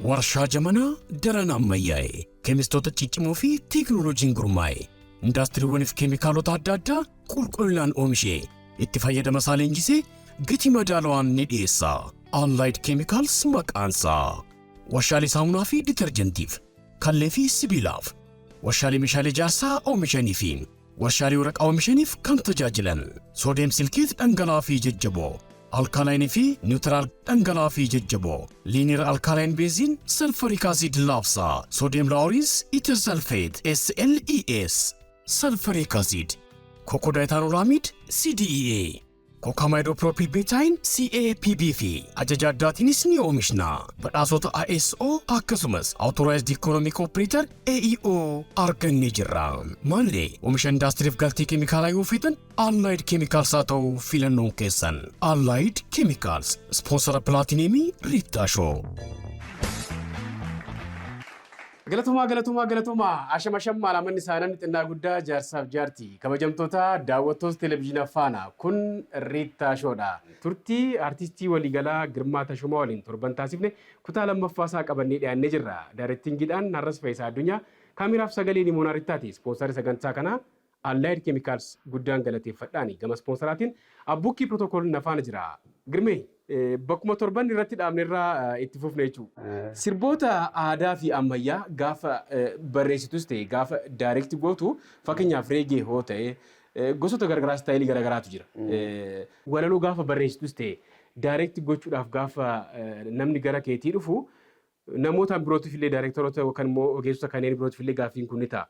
Warshaa Jamanaa daran ammayyaa'e, keemistoota ciccimoo fi teekinooloojiin gurmaa'e, indaastiriiwwaniif keemikaalota adda addaa qulqullinaan oomishee itti fayyadama isaa leenjisee gatii madaalawaan ni dhiyeessa. Allied Chemicals maqaansaa. Warshaalee saamunaa fi ditarjentiif, kallee fi sibiilaaf, warshaalee meeshaalee ijaarsaa oomishanii fi warshaalee waraqaa oomishaniif kan tajaajilan sodium silicate dhangala'aa fi jajjaboo, alkaline fi neutral dhangala'aa fi jajjaboo, linear alkaline benzene, sulfuric acid laabsaa, sodium laureth ether sulfate SLES, sulfuric acid, cocodiethanolamide CDEA, cocamidopropyl betaine CAPB fi ajaja addaatiinis ni oomishna. Badhaasota ISO akkasumas Authorized Economic Operator AEO argannee jirra. Maallee oomisha indaastiriif galtee keemikaalaa yoo feetan, Allied Chemicals haa ta'u filannoon keessan. Allied Chemicals, sponsora platinum Riittaa Show. Galatumaa, galatumaa, galatumaa. Ashama shammaa lamanni isaa namni xinnaa guddaa, jaarsaaf jaartii, kabajamtoota daawwattoota televezyiina Faana, kun Riittaa Showdha. Turtii artistii waliigalaa Girmaa Tashomaa waliin torban taasifne kutaa lammaffaa isaa qabannee dhiyaannee jirra. Directingiidhaan Har'as Faayisaa Addunyaa, kaameraaf sagalee Nimoonaa Rittaati. Sponsorri sagantaa kanaa Allied Chemicals guddaan galateeffadhaani. Gama sponsoraatiin Abbukkii Protocol na faana jira. Girmee, bakkuma torban irratti dhaabne irraa itti fufne jechuudha. Sirboota aadaa fi ammayyaa gaafa barreessitus ta'e gaafa direct gootu, fakkeenyaaf reggae hoo ta'e, gosoota garaagaraa, style garaagaraatu jira. Walaloo gaafa barreessitus ta'e direct gochuudhaaf gaafa namni gara keetii dhufu, namoota birootiif illee, directoroota yookaan immoo ogeessota kanneen birootiif illee gaaffiin kun ni ta'a.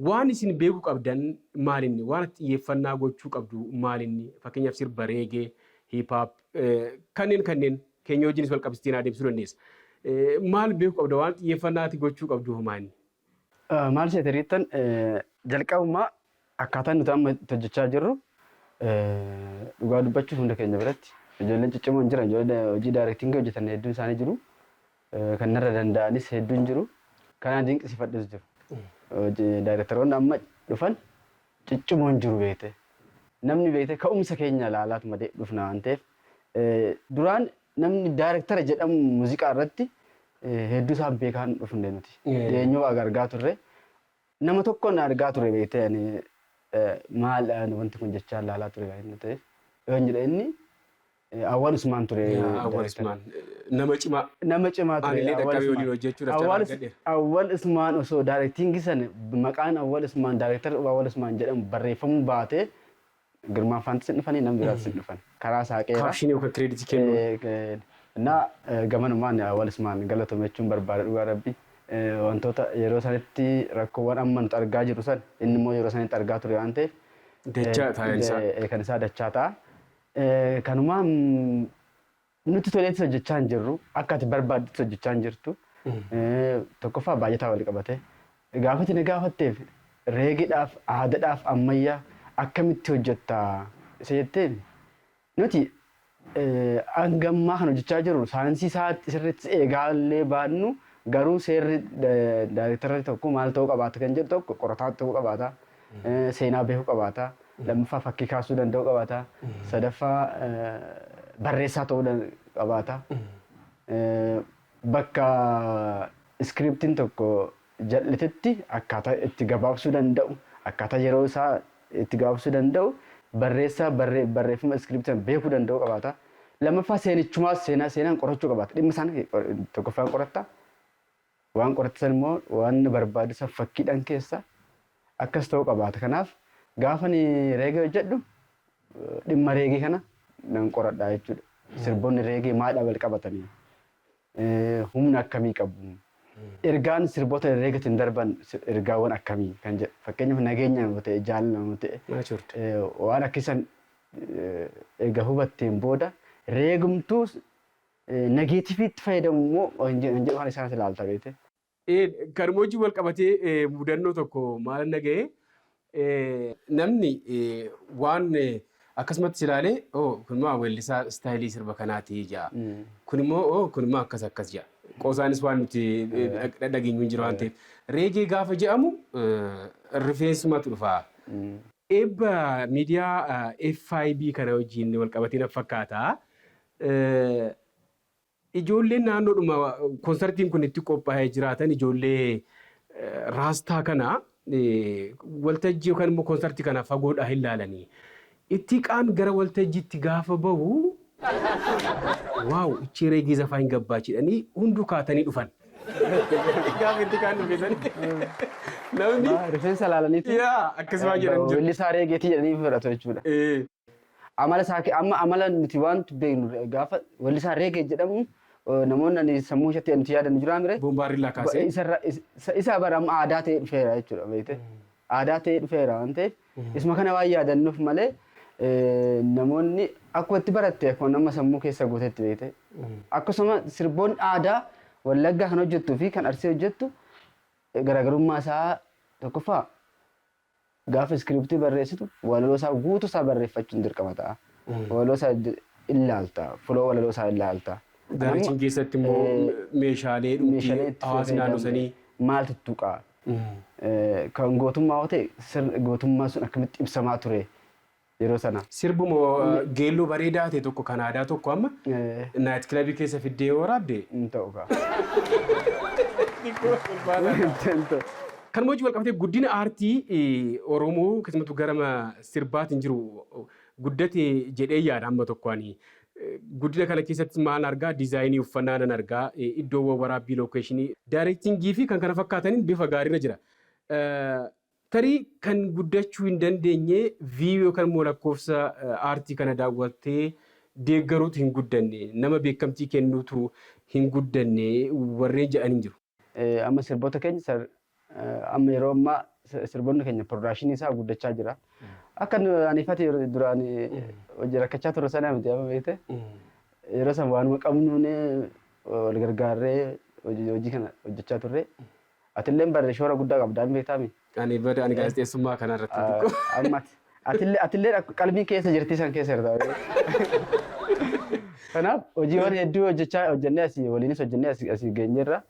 Waan isin beekuu qabdan maalinni? Waan xiyyeeffannaa gochuu qabdu maalinni? Fakkeenyaaf sirba reggae, hip hop kanneen keenya wajjinis wal qabsiisteen adeemsisuu dandeessa. Maal beekuu qabda? Waan xiyyeeffannaati gochuu qabdu maalinni? Maal seete Riittan, jalqabumaa akkaataan nuti amma itti hojjechaa jirru, dhugaa dubbachuuf, hunda keenya biratti ijoolleen ciccimoon jiran, ijoollee hojii directing hojjetan hedduun isaanii jiru. Kan narra danda'anis hedduun jiru. Kanaan dinqisiifadhus jiru. Hojii directoroonni amma dhufan ciccimoon jiru beekte. Namni beekte ka'umsa keenya ilaalaatuma dhufna waan ta'eef, duraan namni director jedhamu muuziqaa irratti hedduu isaan beekaan dhufne nuti. Dhiyeenyuu argaa turre. Nama tokkoon argaa ture beekte, ani maal wanti kun jechaa ilaalaa ture waan ta'eef. Yoon jedhe, inni Awwal Usmaan ture. Awwal Usmaan nama cimaa. Nama cimaa ture. Anillee Awwal dhaqqabee Usmaan. waliin hojjechuudhaaf carraa argadheera. Awwal Usmaan osoo directing sana maqaan Awwal Usmaan, director Awwal Usmaan jedhamu barreeffamuu baatee, Girmaan Faantis hin dhufanii, namni biraas hin dhufan. Karaa saaqeera. Caption yookaan credit kennuun. Na gamanumaan Awwal Usmaan galatoomi jechuun barbaada, dhugaa rabbi. Wantoota yeroo sanitti rakkoowwan amma nuti argaa jirru san inni immoo yeroo sanitti argaa ture waan ta'eef. Dachaa ta'a isaa. Kan isaa dachaa ta'a. Kanumaan nutti toleetti hojjechaa hin jirru, akka ati barbaaddutti hojjechaa hin jirtu. Tokkoffaa baay'ataa wal qabate. Gaafati na gaafatteef, reggaedhaaf, aadaadhaaf, ammayyaa akkamitti hojjettaa isa jetteen, nuti hanga ammaa kan hojjechaa jirru saayinsii isaatti sirriitti eegaallee baannu, garuu seerri directorri tokko maal ta'uu qabaata kan jedhu, tokko qorataa ta'uu qabaata. Seenaa beekuu qabaata. Lammaffaa fakkii kaasuu danda'uu qabaata. Sadaffaa barreessaa ta'uu qabaata. Bakka scriptiin tokko jal'atetti akkaataa itti gabaabsuu danda'u, akkaataa yeroo isaa itti gabaabsuu danda'u, barreessaa barreeffama scriptii beekuu danda'uu qabaata. Lammaffaa seenichumaas seenaan qorachuu qabaata. Dhimma isaan tokkoffaan qoratta. Waan qorattan immoo waan barbaadu san fakkiidhaan keessa akkas ta'uu qabaata. Kanaaf gaafa ni reggae hojjedhu, dhimma reggae kana nan qoradha jechuudha. Sirboonni reggae maadhaa wal qabatanii? Humna akkamii qabu? Ergaan sirboota reggaetiin darban ergaawwan akkamii kan jedhu. Fakkeenyaaf nageenya yoo ta'e, jaalala yoo ta'e, waan akkisan erga hubatteen booda reggaemtuu negativeitti fayyadamu immoo hin jedhu kan isaanis ilaalta beekte. Kanuma wajjin wal qabatee mudannoo tokko maal na ga'e, namni waan akkasumatti ilaalee, "Oh, kun immoo weellisaa style sirba kanaati" jedha. Kun immoo, "Oh, kun immoo akkas akkas" jedha. Qoosaanis waan nuti dhageenyu hin jiru waan ta'eef. Reggae gaafa jedhamu rifeensumatu dhufa. Eebba miidiyaa FIB kana wajjin wal qabatee na fakkaata. Ijoolleen naannoodhuma konsartiin kun itti qophaa'ee jiraatan ijoollee raastaa kana waltajjii yookaan immoo konsartii kana fagoodhaa hin laalanii. Ittiqaan gara waltajjiitti gaafa bahu, "Wow, ichi reegee zafaa hin gabbaa" jedhanii hunduu kaatanii dhufan. Gaafa Ittiqaan dhufe sani namni Rifeensa ilaalaniiti. Yaa, akkasuma jedhan jiru. Weellisaa reegeetii jedhanii fudhatu jechuudha. Amala isaa, amma amala nuti waan beeknu, gaafa weellisaa reegee jedhamu namoonni ani sammuu isatti nuti yaadannu jira mire. Boombaarillaa kaasee. Isarra isa bara amma aadaa ta'ee dhufeera jechuudha, beekte. Aadaa ta'ee dhufeera waan ta'eef isuma kana waan yaadannuuf malee namoonni akkuma itti baratte, akkuma nama sammuu keessa guutetti, beekte. Akkasuma sirboonni aadaa Wallaggaa kan hojjettuu fi kan Arsii hojjettu garaagarummaa isaa, tokkoffaa gaafa iskiriptii barreessitu walaloo isaa guutuu isaa barreeffachuun dirqama ta'a. Walaloo isaa ilaalta, flow walaloo isaa ilaalta. Daarichiin keessatti immoo meeshaalee meeshaalee itti hawaasni naannoo sanii. Maal tuttuqaa? Kan gootummaa yoo ta'e, sirni gootummaa sun akkamitti ibsamaa ture yeroo sana? Sirbuma geelloo bareedaa ta'e tokko, kan aadaa tokko, amma night clubii keessa fiddee yoo waraabde Hin ta'u kaa. Hin ta'u. Kan hojii wal qabatee guddina aartii Oromoo, keessumattuu gara sirbaatiin jiru, guddate jedhee yaada amma tokko ani. Guddina kana keessatti maal argaa? Diizaayinii uffannaa nan argaa, iddoowwan waraabbii, lookeeshinii, directingii fi kan kana fakkaataniin bifa gaariirra jira. Tarii kan guddachuu hin dandeenye view yookaan immoo lakkoofsa aartii kana daawwattee deeggaruutu hin guddanne, nama beekamtii kennuutu hin guddanne warreen jedhan hin jiru. Amma sirboota keenya, amma yeroo ammaa sirboonni keenya productionii isaa guddachaa jira. Akka anifati duraan hojii rakkachaa turre sana miti amma, beekte. Yeroo san waanuma qabnuun wal gargaarree hojii kana hojjechaa turre. Atillee barre shoora guddaa qabda, hin beektaami? Ani bada, ani gaazexeessummaa kana irratti xiqqoo. Amma atillee qalbii keessa jirti, san keessa jirta. Kanaaf hojiiwwan hedduu hojjechaa hojjennee asii waliinis hojjennee asii geenyeerra.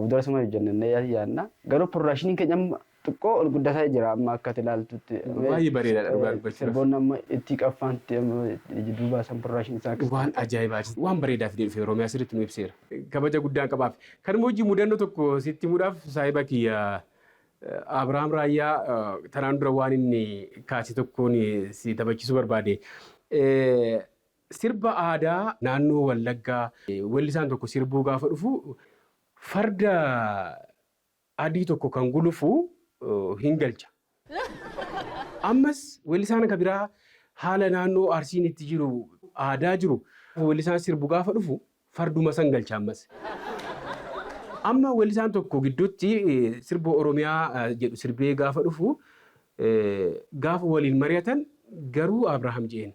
Dura suma hojjennee yaadna. Garuu productioniin keenya amma xiqqoo ol guddataa jira amma akka ati ilaaltutti. Baay'ee bareedaadha dhugaa dubbachuudhaaf. Sirboonni amma itti qaffaanti amma jidduu baasan productionii isaa akkas. Waan ajaa'ibaati. Waan bareedaa fidee dhufe Oromiyaa sirriitti nu ibseera. Kabaja guddaan qabaaf. Kanuma hojii mudannoo tokko sitti himuudhaaf, saahiba kiyya Abiraam Raayyaa tanaan dura waan inni kaase tokkoon si taphachiisuu barbaade. Sirba aadaa naannoo Wallaggaa weellisaan tokko sirbuu gaafa dhufu farda adii tokko kan gulufu hin galcha. Ammas weellisaan akka biraa haala naannoo Arsiin itti jiru, aadaa jiru, weellisaan sirbu gaafa dhufu farduma san galcha ammas. Amma weellisaan tokko gidduutti sirba Oromiyaa jedhu sirbee gaafa dhufu, gaafa waliin mari'atan garuu Abrahaam jeen,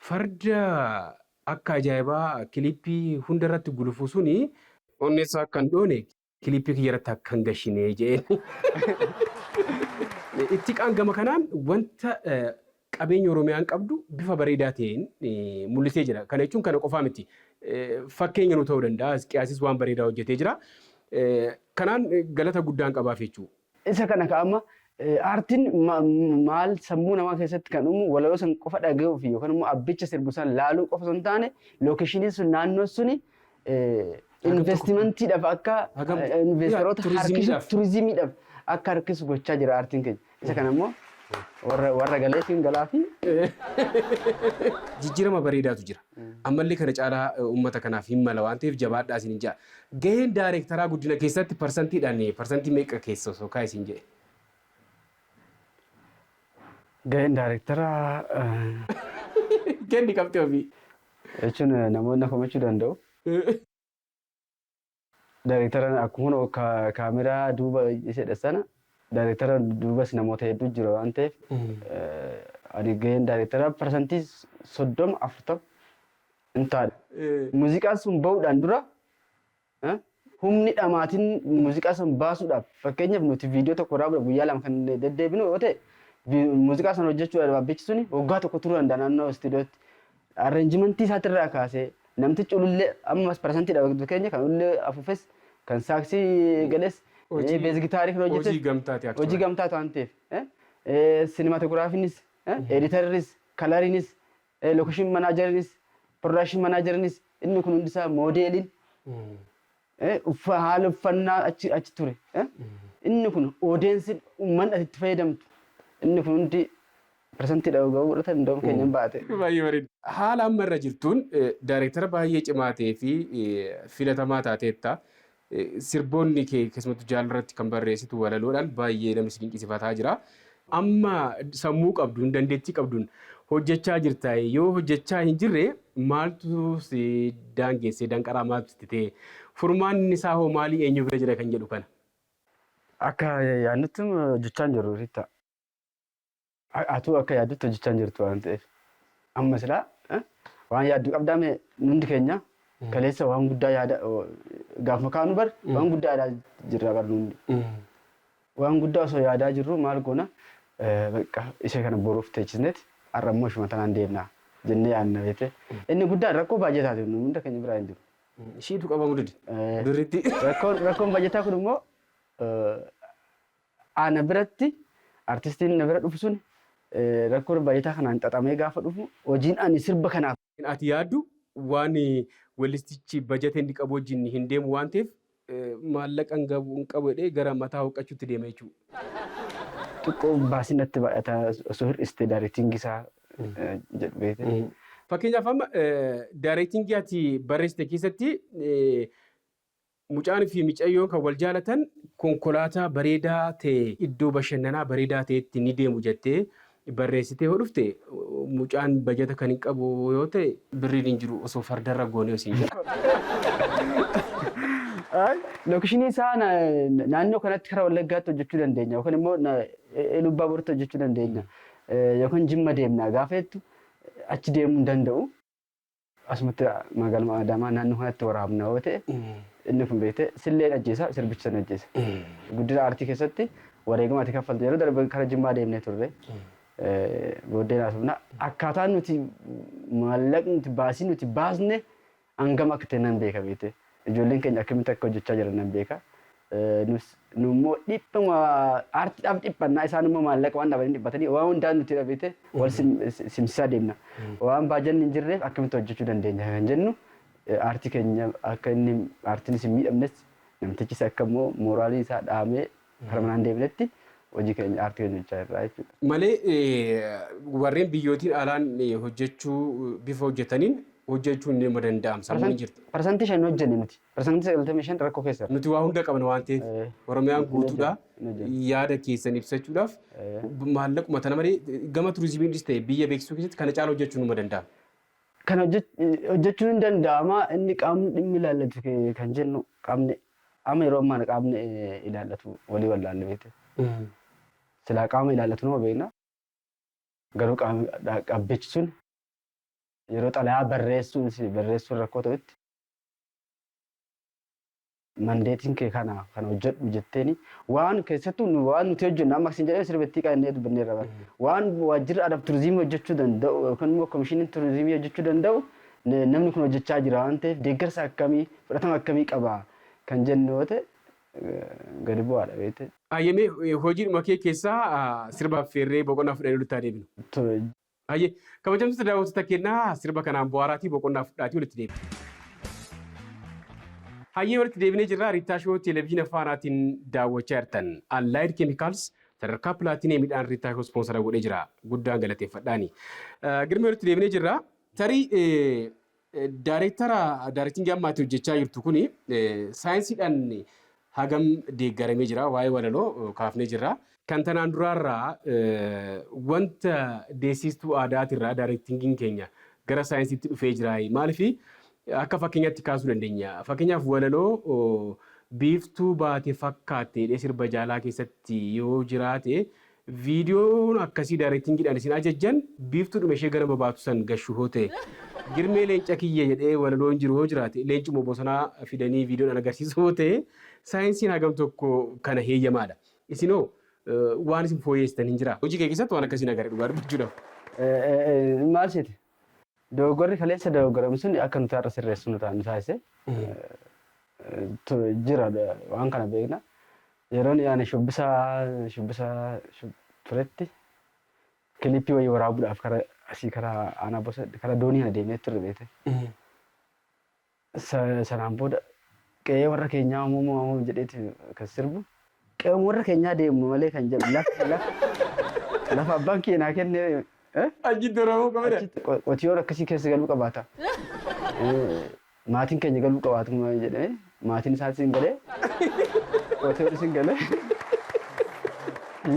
"Farda akka ajaa'ibaa kilippii hunda irratti gulufu suni onnee isaa akka hin dhoone kilippii kiyya irratti akka hin gashine" jeen. Ittiqaan gama kanaan wanta qabeenya Oromiyaan qabdu bifa bareedaa ta'een mul'isee jira. Kana jechuun kana qofaa miti. Fakkeenya nu ta'uu danda'a. Isqiyaasis waan bareedaa hojjetee jira. Kanaan galata guddaan qabaaf jechuudha. Isa kana ka amma aartiin maal sammuu namaa keessatti kan uumu, walaloo san qofa dhaga'uu fi yookaan immoo abbicha sirbu san laaluu qofa osoo hin taane, lookeshiniin sun, naannoon suni investimentiidhaaf akka investoroota harkisu, turizimiidhaaf akka harkisu gochaa jira aartiin keenya. Isa kana immoo warra galeetiin galaa fi Jijjiirama bareedaatu jira. Ammallee kana caalaa uummata kanaaf hin mala waan ta'eef jabaadhaa isin ja'a. Gaheen daayirektaraa guddina keessatti parsantiidhaan parsantii meeqa keessa osoo kaa'e isin jedhe? Gaheen daayirektaraa Kenni qabxee ofii. Jechuun namoonni komachuu danda'u. Daayirektara akkuma kaameraa duuba jedhe sana, daayirektara duubas namoota hedduu jira waan ta'eef, ani gaheen daayirektara 30% 40% hin taane. Muuziqaan sun bahuudhaan dura humni dhamaatiin muuziqaa san baasuudhaaf, fakkeenyaaf nuti viidiyoo tokko waraabuudhaaf guyyaa 2 kan deddeebinu yoo ta'e, muuziqaa sana hojjechuudhaaf abbichi suni waggaa tokko turuu danda'a naannoo istiidiyootti. Arrangementii isaatirraa kaasee namtichi ulullee ammas parsantiidha keenya kan ulullee afuufes, kan saaksii gales, bass gitaarii kan hojjetes Hojii gamtaati. Hojii gamtaati waan ta'eef, siinimaatogiraafiinis, editarris, coloriinis, location manageriinis, production manageriinis Inni kun hundisaa moodeeliin haala uffannaa achi ture. Inni kun oodeensi uummanni ati itti fayyadamtu. Inni kun hundi parsantii dha'uu ga'uu godhatan hundoom keenya hin baate. Baay'ee bareeda. Haala amma irra jirtuun daayireektara baay'ee cimaa ta'ee fi filatamaa taateetta. Sirboonni kee keessumattuu jaalarratti kan barreessitu walaloodhaan baay'ee namni si dinqisiifataa jira. Amma sammuu qabduun dandeettii qabduun hojjechaa jirta. Yoo hojjechaa hin jirre maaltu si daangessee danqaraa maaltu sitti ta'e? Furmaanni isaa hoo maalii eenyu bira jira kan jedhu kana? Akka yaadnutti hojjechaa hin jirru Riitta. Atuu akka yaaddutti hojjechaa hin jirtu waan ta'eef. Amma silaa waan yaaddu qabdaa mee hundi keenya kaleessa waan guddaa yaada gaafuma kaanu bar waan guddaa yaadaa jirra bar hundi. Waan guddaa osoo yaadaa jirru maal goona bakka ishee kana boruuf teechisneeti har'a immoo ishuma tanaan deemna jennee yaadna beekte. Inni guddaan rakkoo baajataati hunda keenya biraa hin jiru. Ishiitu qabamuu dide. Birritti. Rakkoon baajataa kun immoo ana biratti artistiin na bira dhufu sun rakkoon baajataa kanaan xaxamee gaafa dhufu hojiin ani sirba kanaaf. Ati yaaddu waan weellistichi bajata inni qabu wajjin hin deemu waan ta'eef maallaqa hin qabu jedhee gara mataa hooqqachuutti deema jechuudha. Xiqqoo baasiin natti baay'ata osoo hir'iste daayirektiingii isaa jedhu beekte. Fakkeenyaaf amma daayirektiingii ati barreessite keessatti mucaan fi mucayyoon kan wal jaalatan konkolaataa bareedaa ta'e iddoo bashannanaa bareedaa ta'etti ni deemu jettee barreessitee yoo dhufte mucaan bajata kan hin qabu yoo ta'e birriin hin jiru osoo fardarra goonee osoo hin jedhu. Lookishinii isaa naannoo kanatti karaa Wallaggaatti hojjechuu dandeenya yookaan immoo Ilubbaaboritti hojjechuu dandeenya yookaan Jimma deemna gaafa jettu achi deemuu hin danda'u. Asumatti magaaluma Adaamaa naannoo kanatti waraabna yoo ta'e inni kun beekte silleen ajjeesa sirbicha sana ajjeesa. Guddina aartii keessatti wareegama ati kaffaltu yeroo darbe karaa Jimmaa deemnee turre. Booddee naasofna akkaataan nuti maallaqni nuti baasii nuti baasne hangam akka ta'e nan beeka beekte. Ijoolleen keenya akkamitti akka hojjechaa jiran nan beeka. Nu immoo dhiphama aartiidhaaf dhiphannaa isaan immoo maallaqa waan dhabanii dhiphatanii waan hundaan nuti beekte wal simsiisaa deemna. Waan baajanni hin jirreef akkamitti hojjechuu dandeenya kan jennu aartii keenya akka inni aartiinis hin miidhamnes namtichis akka immoo mooraalii isaa dhahamee karaa manaan deemnetti hojii keenya aartii keenya hojjechaa jirra jechuudha. Malee warreen biyyootiin alaan hojjechuu bifa hojjetaniin hojjechuun ni danda'ama sammuun jirti. 5% hojjenne nuti. 95% rakkoo keessa. Nuti waa hunda qabna waan ta'eef Oromiyaan guutuudha yaada keessan ibsachuudhaaf maallaquma tana malee gama turizimiinis ta'e biyya beeksisuu keessatti kana caala hojjechuun numa danda'ama. Kana hojjechuun hin danda'ama inni qaamni dhimmi ilaallatu kan jennu qaamni amma yeroo ammaa qaamni ilaallatu walii wallaalle beekte. Silaa qaama ilaallatu nama beekna. Garuu qaamni dhaabbichi sun yeroo xalayaa barreessuun rakkoo ta'utti mandeetiin kee kana hojjedhu jetteeni waan keessattuu waan nuti hojjennu amma akkasiin jedhee sirbittii qaannee dubbanneerra bara. Waan waajjirri aadaa fi turizimii hojjechuu danda'u yookaan immoo komishiniin turizimii hojjechuu danda'u namni kun hojjechaa jira waan ta'eef deeggarsa akkamii fudhatama akkamii qaba kan jennu yoo ta'e gadi bu'aadha beekte. Ayyemee hojiidhuma kee keessaa sirba affeerree boqonnaa fudhannee nutti adeemnu. Ayyee kabajamtoota daawwattoota keenyaa sirba kanaan bu'aaraatii boqonnaa fudhaatii walitti deebina. Hayyee walitti deebinee jirra Riittaa Shoo televezyiina Faanaatiin daawwachaa jirtan. Allied Chemicals sadarkaa pilaatineemiidhaan Riittaa Shoo ispoonsara godhee jira. Guddaan galateeffadhaani. Girmee walitti deebinee jirra. Tarii daayireektara daayireektingii ammaatti hojjechaa jirtu kuni saayinsiidhaan hagam deeggaramee jira waa'ee walaloo kaafnee jirra. Kan tanaan duraarraa wanta deessistuu aadaatirraa daayireektingiin keenya gara saayinsiitti dhufee jira. Maaliif akka fakkeenyaatti kaasuu dandeenya. Fakkeenyaaf walaloo biiftuu baate fakkaatte sirba jaalaa keessatti yoo jiraate viidiyoon akkasii daayireektingiidhaan isin ajajjan biiftuudhuma ishee gara babaatu san gashuu hoo ta'e girmee leenca kiyya jedhee walaloon jiru hoo jiraate leencuma bosonaa fidanii viidiyoodhaan agarsiisu hoo ta'e saayinsiin hagam tokko kana heeyyamaadha. Isinoo waan isin fooyyessitan hin jiraa? Hojii kee keessatti waan akkasii agarre dhugaa dubbachuudhaaf. Maal seete? Dogoggorri kaleessa dogoggoramu sun akka nuti har'a sirreessu nu taasise. Jira waan kana beekna. Yeroon ani shubbisa turetti kilippii wayii waraabuudhaaf karaa asii karaa aanaa bosa karaa doonii kana deemnee turre beekte. Sanaan booda qe'ee warra keenyaa uumama jedheeti kan sirbu. Qe'ee warra keenyaa deemnu malee kan jedhu lafa abbaan kiyya naa kenne. Achitti Oromoo qabda. Achitti qotiyoon akkasii keessa galuu qabaata. Maatiin keenya galuu qabaatu jedhee maatiin isaatis hin galee qotiyoon isin galee.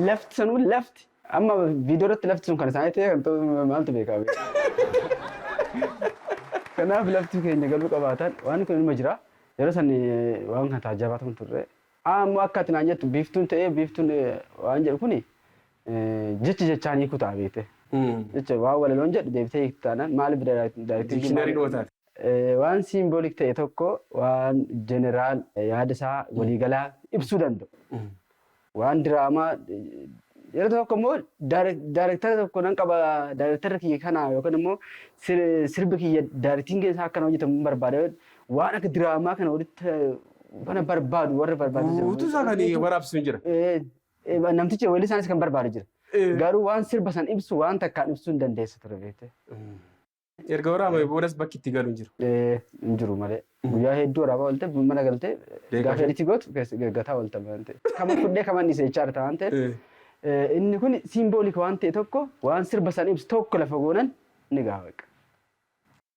Lafti sanuu lafti amma viidiyoo irratti lafti sun kan isaanii ta'e kan ta'u maaltu beekaa? Kanaaf lafti keenya galuu qabaatan waan kun ilma jira. Yeroo san waan kana taajjabaa ta'uun turre. Ammoo akka ati naan jettu biiftuun ta'ee biiftuun waan jedhu kuni jechi jechaan hiikuu ta'a beekte. Jecha waan walaloon jedhu deebitee hiiktu taanaan maaliif directing Dictionary dhuma taate. Waan symbolic ta'e tokko, waan general yaada isaa waliigalaa ibsuu danda'u. Waan diraamaa yeroo tokko immoo director tokko nan qaba, directorri kiyya kana yookaan immoo sirbi kiyya directing isaa akkana hojjetamu barbaada, waan akka diraamaa kana walitti kana barbaadu warra barbaadu jira. Guutuu isaa kan waraabsisu hin jira. Namtichi weelli isaanis kan barbaadu jira. Garuu waan sirba san ibsu waan takkaan ibsuu hin dandeessa ture beekte. Erga waraabame boodas bakki itti galu hin jiru. Hin jiru malee. Guyyaa hedduu waraabaa oolte, mana galtee gaafa edit gootu gataa oolta waan ta'eef. Kama fudhee kama dhiise jechaa jirta waan ta'eef. Inni kun symbolic waan ta'e tokko, waan sirba san ibsu tokko lafa goonan ni gaha bakka.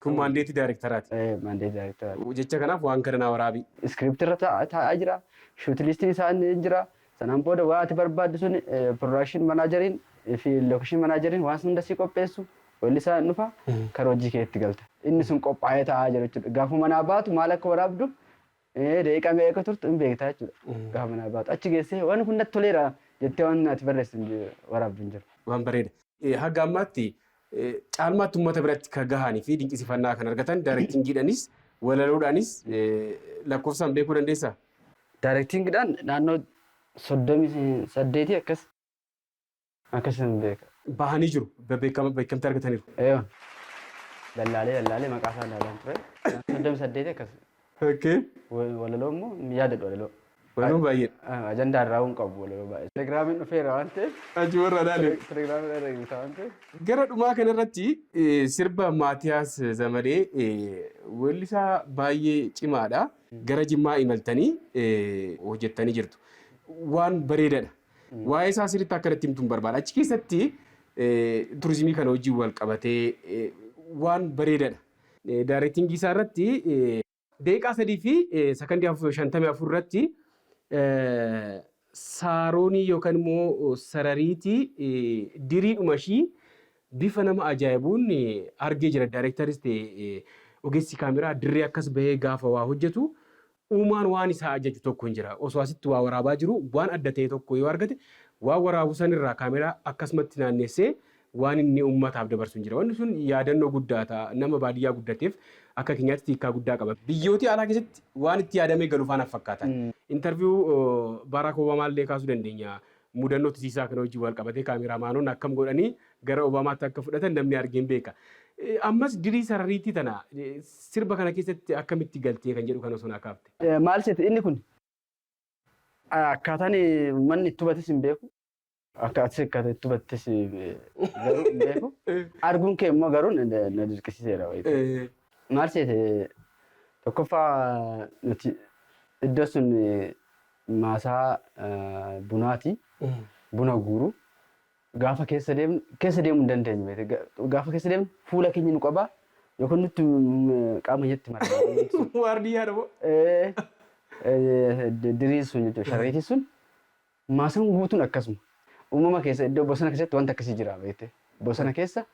Kun mandate directoraati. Mandate directoraati. Jecha kanaaf waan kana naa waraabii. Script irra taa'aa jira. Shoot listiin isaa ni jira. Sanaan booda waa ati barbaaddu sun production manageriin fi location manageriin waan hunda si qopheessu. Weellisaa hin dhufa, karaa hojii keetti galta. Inni sun qophaa'ee taa'aa jira jechuudha. Gaafa manaa baatu maal akka waraabdu, daqiiqaa meeqa akka turtu hin beektaa jechuudha. Gaafa manaa baatu achi geessee waan kun natti toleera jettee waan ati barreessitu waraabdu hin jiru. Waan bareeda. Haga ammaatti caalmaatti uummata biratti kan gahanii fi dinqisiifannaa kan argatan directingiidhaanis walaloodhaanis lakkoofsaan beekuu dandeessaa? Directingiidhaan naannoo 38 akkas akkas hin beeka. Bahanii jiru. Beekamtii argataniiru. Eeyyoo. Lallaalee lallaalee maqaa isaa ilaalaan ture. 38 akkas. Walaloo immoo yaadadhu walaloo. Walaloon baay'ee. Ajandaa irraa hin qabu walaloo baay'ee. Telegiraamiin dhufeera waan ta'eef. Achi warra ilaalee. Telegiraamiin irra eegata waan ta'eef. Gara dhumaa kanarratti sirba Maatiyaas Zamadee, weellisaa baay'ee cimaadha. Gara Jimmaa imaltanii hojjettanii jirtu. Waan bareedaadha. Waa'ee isaa sirriitti akka natti himtu hin barbaada. Achi keessatti turizimii kana wajjin wal qabatee waan bareedaadha. Directing isaa irratti daqiiqaa 3 fi sakandii 54 irratti saaroonii yookaan immoo sarariitii diriidhuma ishii bifa nama ajaa'ibuun argee jira. Directoris ta'e ogeessi kaameraa dirree akkas bahee gaafa waa hojjetu uumaan waan isaa ajaju tokko hin jira. Osoo asitti waa waraabaa jiru waan adda ta'e tokko yoo argate, waan waraabu sanirraa kaameraa akkasumatti naannessee waan inni uummataaf dabarsu hin jira. Wanni sun yaadannoo guddaa ta'a. Nama baadiyyaa guddateef akka keenyaatti hiikkaa guddaa qaba. Biyyooti alaa keessatti waan itti yaadamee galu faana fakkaatan. Interview Baaraak Obaamaa illee kaasuu dandeenya. Mudannoo tisiisaa kana wajjin wal qabatee kaameraamaanonni akkam godhanii gara Obaamaatti akka fudhatan namni argeen beeka. Ammas dirii sarariitii tana sirba kana keessatti akkamitti galtee kan jedhu kana osoo naa kaafte. Maal seete, inni kun akkaataan manni itti hubates hin beeku. Akka ati akkaataa itti hubattes garuu hin beeku. Arguun kee immoo garuu na dirqisiiseera. Maal seete, tokkoffaa nuti iddoo sun maasaa bunaati. Buna guuru. Gaafa keessa deemnu, keessa deemuu hin dandeenyu. Gaafa keessa deemnu fuula keenya nu qabaa yookaan nutti qaama keenyatti mara. Waardiyyaa moo? Diriin sun jechuudha. Sharreetiin sun maasaan guutuun akkasuma. Uumama keessa iddoo bosona keessatti wanta akkasii jira beekte. Bosona keessa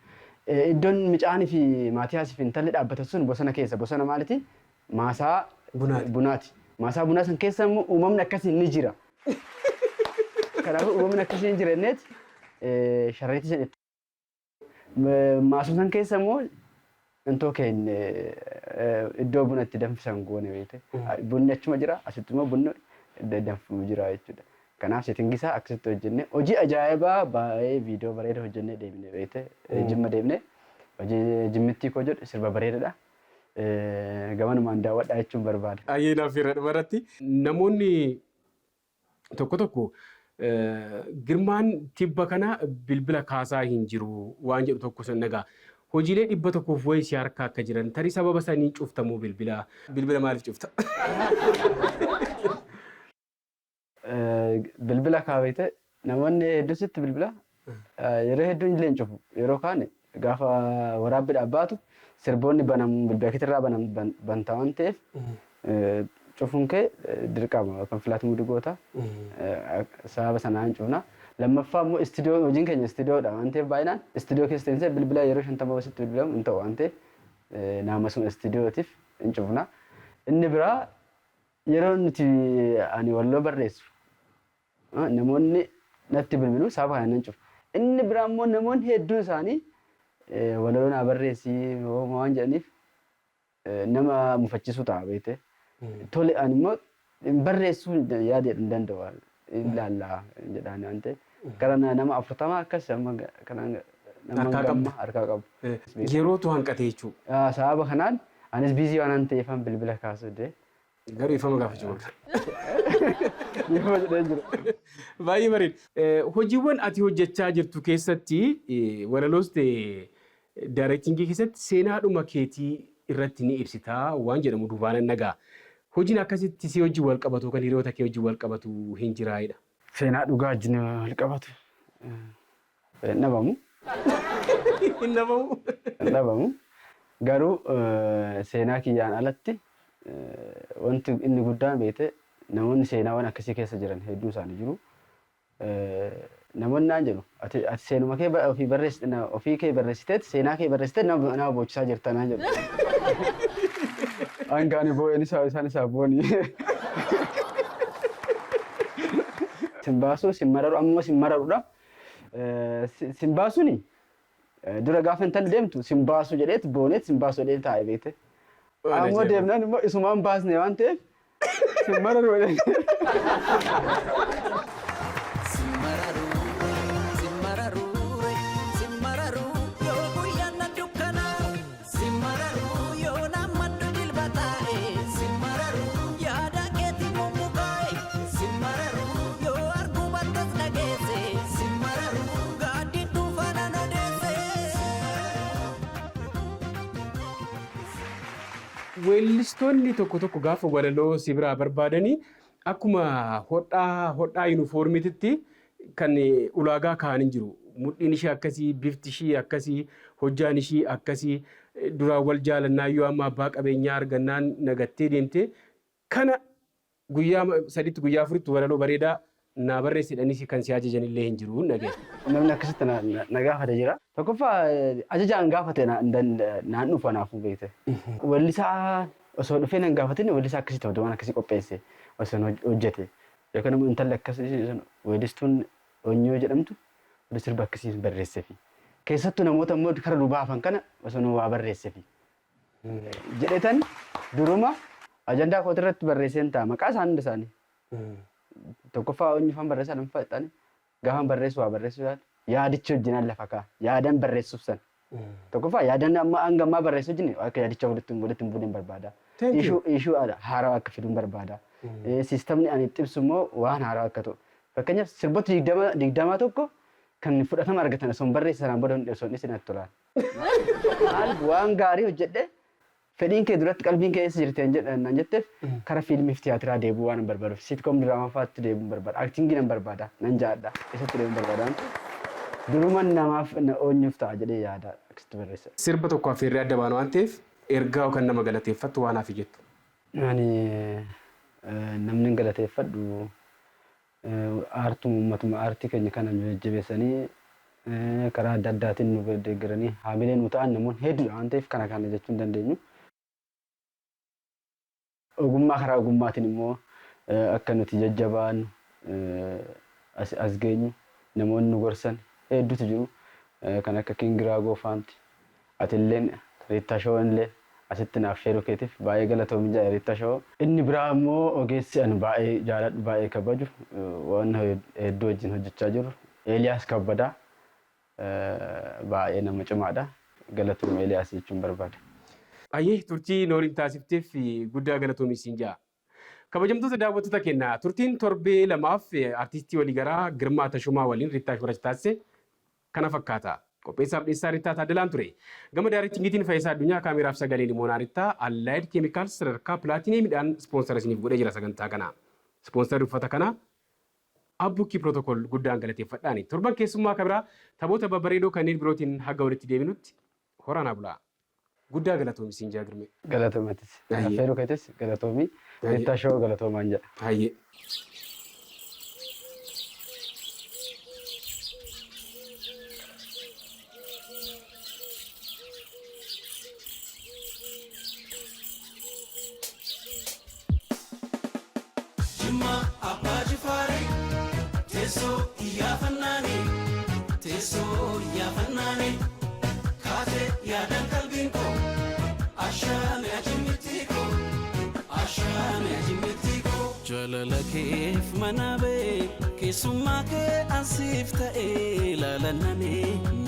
iddoon Micaanii fi Maatiyaasii fi intalli dhaabbatan sun bosona keessa. Bosona maaliti? Maasaa Bunaati. Bunaati. Maasaa bunaa san keessa immoo uumamni akkasii ni jira. Kanaafuu uumamni akkasii hin jiranneet sharreetii san itti maasuma san keessa immoo intoo keenya iddoo buna itti danfisan goone beekte. Bunni achuma jira, asitti immoo bunni danfamu jira jechuudha. Kanaaf setting isaa akkasitti hojjenne, hojii ajaa'ibaa baay'ee viidiyoo bareeda hojjennee deemne beekte. Jimma deemne, hojii Jimmittii koo jedhu sirba bareedaadha. Gamanumaan daawwadhaa jechuun barbaada. Ayyee, naaf irra dhumarratti namoonni tokko tokko Girmaan tibba kana bilbila kaasaa hin jiru waan jedhu tokko san nagaa. Hojiilee 100f wayii si harka akka jiran tarii sababa sanii cuftamuu bilbila. Bilbila maaliif cufta? Bilbila kaawwete namoonni hedduu sitti bilbila. Yeroo hedduu illee hin cufu. Yeroo kaan gaafa waraabbiidhaaf baatu sirboonni banamu bilbila keetirraa banta waan ta'eef cufuun kee dirqama yookaan flight mode goota. Sababa sanaan hin cufna. Lammaffaa immoo istiidiyoo, hojiin keenya istiidiyoodha waan ta'eef, baay'inaan istiidiyoo keessa teessee bilbila yeroo 50 sitti bilbilamu hin ta'u waan ta'eef nama suma istiidiyootiif hin cufna. Inni biraa yeroo nuti ani walaloo barreessu namoonni natti bilbilu, sababa kanaan nan cufa. Inni biraa immoo namoonni hedduun isaanii walaloo naa barreessii waan jedhaniif nama mufachiisuu ta'a beekte. Tole, ani immoo barreessuu yaada hin danda'u. Ilaallaa jedhaan waan ta'eef. Gara nama 40 akkas amma kanaan nama Harkaa qabdu. gamma harkaa qabu. Yerootu hanqate jechuudha. Sababa kanaan anis busy waan ta'eefan bilbila kaasuu dee. Garuu ifama gaafachuu qabda. Yeroo jedhee jiru. Baay'ee bareeda. Hojiiwwan ati hojjechaa jirtu keessatti walaloos ta'e directingii keessatti seenaadhuma keetii irratti ni ibsitaa waan jedhamu duubaan nagaa. Hojiin akkasitti si wajjin wal qabatu kan hiriyoota kee wajjin wal qabatu hin jiraayidha. Seenaa dhugaa wajjin wal qabatu. Hin dhabamu. Hin dhabamu. Hin dhabamu. Garuu seenaa kiyyaan alatti wanti inni guddaan beekte namoonni seenaawwan akkasii keessa jiran hedduu isaanii jiru. Namoonni naan jedhu, ati seenuma kee ofii barreessite, ofii kee barreessiteet, seenaa kee barreessiteet nama boochisaa jirta naan jedhu. Hanga ani boo'een isaa isaan isaa booni. Sin baasuu, sin mararu, ammoo sin mararudha. Sin baasuuni dura gaafa intalli deemtu sin baasu jedheet booneet sin baasu jedhee taa'e beekte. Ammoo deemnaan immoo isumaan baasne waan ta'eef sin mararu jedhee. Simmararu yoo guyyaan na dukkanaa, simmararu yoo naammaddu jilba taa'e, simmararu yaada keetii mummukaa'e, simmararu yoo arguu battas dhageesse, simmararu gaaddi dhuunfaa nan odeesse. Weellistoonni tokko tokko gaafa walaloo si biraa barbaadanii akkuma hodhaa hodhaa yuunifoormiititti kan ulaagaa kaa'anii jiru. Mudhiin ishee akkasii, bifti ishii akkasii, hojjaan ishii akkasii, duraan wal jaalannaa yoo amma abbaa qabeenyaa argannaan nagattee deemte kana guyyaa 3tti guyyaa 4tti walaloo bareedaa naa barreessi jedhanii kan si ajajan illee hin jiru dhagee. Namni akkasitti na gaafate jira. Tokkoffaa ajajaan gaafate naan dhufa naafuu beekte. Wallisaa osoo dhufee nan gaafatin wallisaa akkasii ta'u waan akkasii qopheesse osoo hojjete. Yookaan immoo intalli akkasii weellistuun Onyoo jedhamtu sirba akkasii barreesseefi. Keessattuu namoota immoo kara duubaa hafan kana osoo nu waa barreesseefi. Jedhetan duruma ajandaa kootii irratti barreesseen ta'a maqaa isaan hunda isaanii. Tokkoffaa onyufaan barreessaa, lammaffaa ixaanii gaafan barreessu waa barreessuu yaadu yaadicha wajjinaan lafa kaa'a, yaadan barreessuuf san. Tokkoffaa yaadan amma hanga ammaa barreessu wajjin akka yaadicha walitti hin buune hin barbaada. Thank you. Issue haarawaa akka fiduun barbaada. Siistamni ani itti ibsu immoo waan haarawaa akka ta'u. Fakkeenyaaf sirboota 21 kan fudhatama argatan osoo hin barreesse sanaan booda osoo hin dhiisin natti tolaan. Maaliif waan gaarii hojjedhe fedhiin kee duratti qalbiin kee eessa jirti naan jetteef kara fiilmiif tiyaatiraa deebi'uu waan hin barbaaduuf, sitcom diraamaa fa'aatti deebi'uu barbaada. Actingii nan barbaada, nan jaadha, isatti deebi'uu barbaada. Duruma namaaf na oonyuuf ta'a jedhee yaada akkasitti barreessa. Sirba tokko affeerree adda baanu waan ta'eef ergaa yookaan nama galateeffattu waan hafi jettu. Ani namni hin galateeffadhu aartuma uummatuma aartii keenya kana nu jajjabeessanii karaa adda addaatiin nu deeggaranii haamilee nu ta'an namoonni hedduudha waan ta'eef kana kana jechuu hin dandeenyu. Ogummaa karaa ogummaatiin immoo akka nuti jajjabaannu as geenyu namoonni nu gorsan hedduutu jiru. Kan akka Kingiraa Goofaanti, atilleen Riittaa Show'n illee asitti naaf affeeruu keetiif baay'ee galatoomi jedha Riittaa Show. Inni biraa immoo ogeessi ani baay'ee jaaladhu, baay'ee kabaju, waan hedduu wajjin hojjechaa jiru Eeliyaas Kabbadaa baay'ee nama cimaadha. Galatooma Eeliyaas jechuun barbaada. Ayyee, turtii nooriin taasifteef guddaa galatoomi siin ja'a. Kabajamtoota daawwattoota keenya, turtiin torbee 2f artiistii waliigaraa Girmaa Tashumaa waliin Riittaa Shoorachi taasise kana fakkaata. Qopheessaaf dhiyeessaa Rittaa Taaddalaan ture. Gama directingiitiin Fayyisaa Addunyaa, kaameraaf sagaleen immoo Rittaa. Allied Chemicals sadarkaa platinumdhaan sponsora isiniif godhee jira sagantaa kana. Sponsorri uffata kanaa Abbukkii Protocol guddaan galateeffadhaani. Torban keessummaa kabiraa taphoota babbareedoo kanneen birootiin haga walitti deebinutti horaanaa bulaa. Guddaa galatoomi siin jaa, Girmee. Galatoomatis. Baay'ee. Affeeruu keetis galatoomii. Baay'ee. Rittaa Show galatoomaan jedha. Baay'ee. Jimma Abbaa Jifaare, teessoo iyyaaffannaani, teessoo iyyaaffannaani, kaatee yaadaan qalbiin koo, ashaame ajimitti koo, ashaame ajimitti koo. Jaalala keef mana ba'e, keessummaa kee ansiif ta'e, laalanname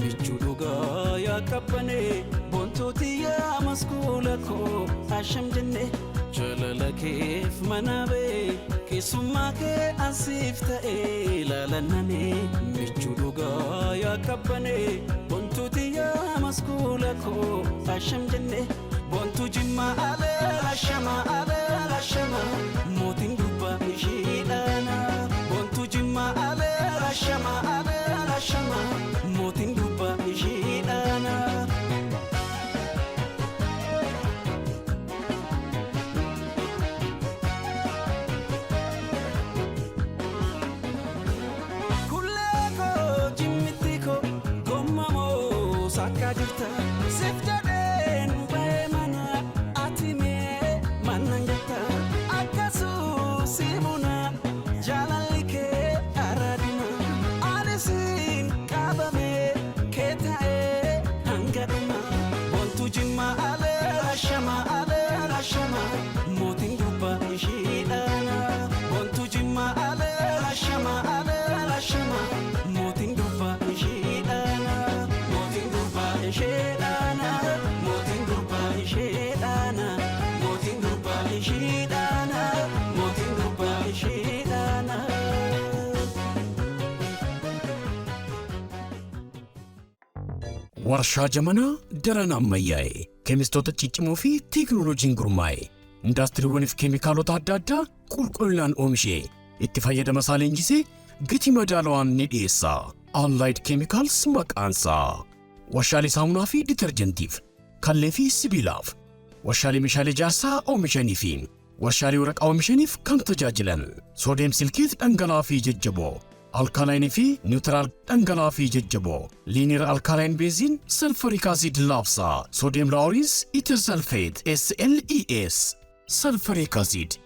michuu dhugaa yaa qabbane, bontooti yaa maskuula koo, asham jenne. Jaalala keef mana ba'e, keessummaa kee ansiif ta'e, laalanname michuu dhugaa yaa qabbane, bontuuti yaa maskuula koo, asham jenne. Bontuu Jimmaa alee ashama, alee ashama, mootiin gubbaa ishiidhaana. Bontuu Jimmaa alee ashama, alee ashama, mootiin gubbaa ishiidhaana. Kullee koo, jimmitti koo, gomma moo sakkaa jirta? Siif jedheen ba'ee mana, ati mee mana jetta? Akkasuu si buna, jaalalli kee araadina, ani siin qabame kee ta'ee hanga dhuma. Bontuu Jimmaa alee ashama, alee ashama, mootiin gubbaa ishiidhaana. Bontuu Jimmaa alee ashama, alee ashama, mootiin gubbaa ishiidhaana. Mootiin gubbaa ishiidhaana. Mootiin gubbaa ishiidhaana. Mootiin gubbaa ishiidhaana. Mootiin gubbaa ishiidhaana. Warshaa Jamanaa daran ammayyaa'e, keemistoota ciccimoo fi teekinooloojiin gurmaa'e, indaastiriiwwaniif keemikaalota adda addaa qulqullinaan oomishee itti fayyadama isaa leenjisee gatii madaalawaan ni dhiyeessa. Allied Chemicals maqaansaa. Warshaalee saamunaa fi detergentiif, kallee fi sibiilaaf, warshaalee meeshaalee ijaarsaa oomishanii fi warshaalee waraqaa oomishaniif kan tajaajilan sodium silicate dhangala'aa fi jajjaboo, alkaline fi neutral dhangala'aa fi jajjaboo, linear alkaline benzene, sulfuric acid laabsaa, sodium lauryl ether sulfate SLES, sulfuric acid,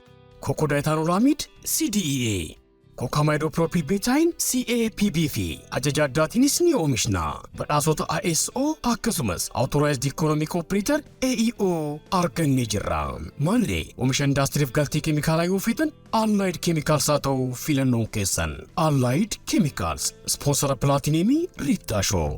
cocodiethanolamide CDEA, cocamidopropyl betaine CAPB fi ajaja addaatiinis ni oomishna. Badhaasota ISO akkasumas Authorized Economic Operator AEO argannee jirra. Maanree oomisha indaastiriif galtee keemikaalaa yoo feetan, Allied Chemicals haa ta'u filannoon keessan. Allied Chemicals, sponsora platinumii Riittaa Show.